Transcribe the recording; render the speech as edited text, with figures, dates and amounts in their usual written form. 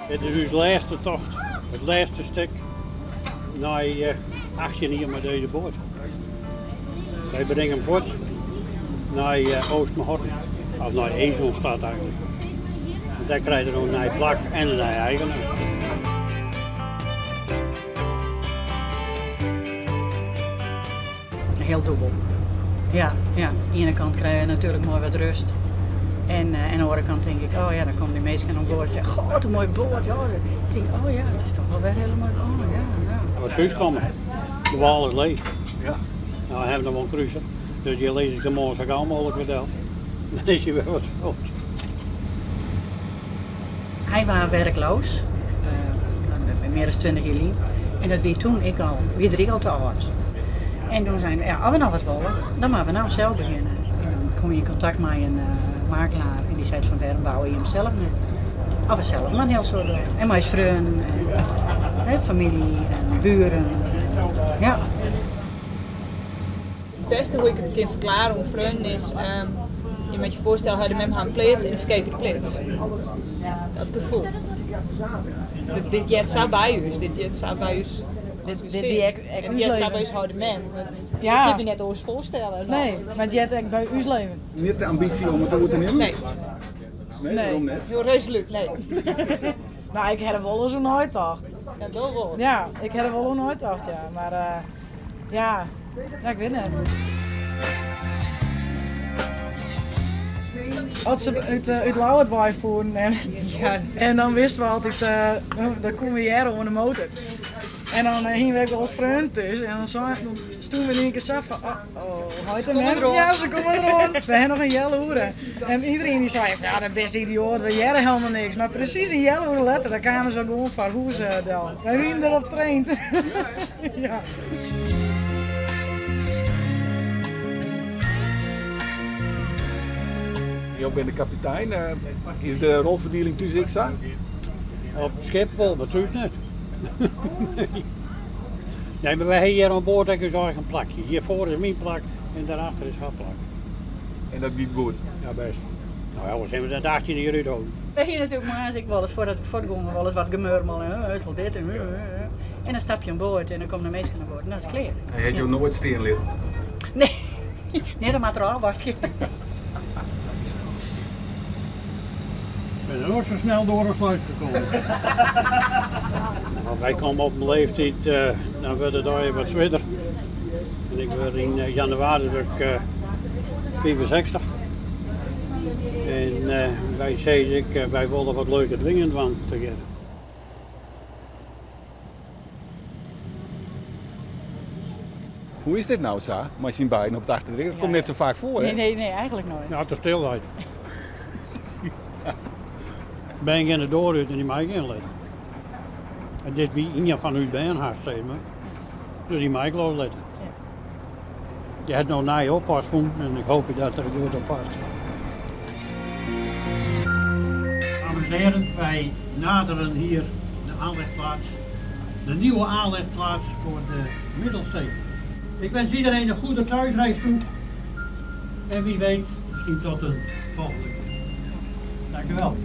Dit is ús lêste tocht, it lêste stik nei 18 jier mei dizze boat. Wy bringe him fuort nei Oostmahorn, of nei Esonstad eigentlik. Dêr krijt er in nij plak en in nije eigener. Hiel dûbel. Ja, ja. Oan de iene kant krije je natuerlik moai wat rêst. En oan de oare kant tink ik, oh ja, dan komme dy minsken oan board en sizze, goh, wat in moaie boat. Ja, dan tink ik, oh ja, it is toch wol wer hiel moai. Oh ja, ja. As we thús komme, de wâl is leech. No hawwe we noch wol in kruser, dus dy lis ik de moarn sa gau mooglik wer del. Dan is hy wer wat fult. Hy waard werkloos, mear as 20 jier lyn. En dat wie toen ek al, wie er ek al te âld. En toen seinen we, ja, as we noch wat wolle, dan moatte we no sels begjinne. En dan kom je yn kontakt mei in makelaar en dy seit fan wêrom bouwe je him sels net? Of we sels mar in hiel soad dogge. En mei ús freonen en famylje en buren. Ja. It bêste hoe't ik it kin ferklearje oan freonen is, je moatte je foarstelle, heit en mem ha in pleats en dan ferkeapje de pleats. Dat gefoel. Dit heart sa by ús, dit heart sa by ús. Dit wie ek Dit ús heart sa by leven. ús heit en mem. Ja. Dat kin my net oars foarstelle. Nee, mar it heart ek by ús leven. Net de ambysje om it oer te nimmen? Nee. Nee, wêrom net? Hiel resolút, nee. No, ik ha der wolris oer neitocht. Ja, do wol. Ja, ik ha der wol oer neitocht, ja. Mar ja, ja, ik wit net. As se út Ljouwert wei foeren en, en dan wisten we altyd, dan koene we hearre oan de motor. En dan hiene we ek wolris freonen thús en dan stoene we yn ien kear sa fan, oh oh, heit en mem, ja se komme deroan. We ha noch in healoere. En iderien dy sei fan, ja dan bist idioat, we hearre helemaal niks. Mar presys in healoere letter, dan kamen se gewoan foar hûs del. Wy wiene derop traind. Ja. Jo binne de kapitein. Is de rolferdieling thús ek sa? Op it skip wol, mar thús net. Nee, mar wy hawwe hjir oan board ek ús eigen plakje. Hjirfoar is myn plak en dêrachter is har plak. En dat giet goed? Ja, bêst. No ja, oars hawwe we it net 18 jier útholden. Wy hiene natuerlik moarns ek wolris foardat we fuortgongen wolris wat gemurmel en is al dit en en dan stap je oan board en dan komme de minsken oan board en dan is it klear. Hy hat jo noait stean litten? Nee, nee, dan moat er ôfwaskje. Ik bin noait sa snel door in sluis gekommen. Want wy komme op in leeftiid, dan wurdt it allegear wat swierder. En ik wurd yn jannewaris wurd ik 65. En wy sizze ek, wy wolle wat leuke dingen dwaan tegearre. Hoe is dit no sa, mei syn beiden op it achterdek? Dat komt net sa faak foar, hè? Nee, nee, nee, eigentlik noait. Ja, de stilheid. Bern gean de doar út en dy mei ik ynlitte. En dit wie ien fan ús bern hast, sis mar. Dus dy mei ik loslitte. Dy hat no nije oppas fûn en ik hoopje dat er goed op past. Dames en heren, wij naderen hier de aanlegplaats, de nieuwe aanlegplaats voor de Middelsee. Ik wens iedereen een goede thuisreis toe en wie weet, misschien tot een volgende keer. Dank u wel.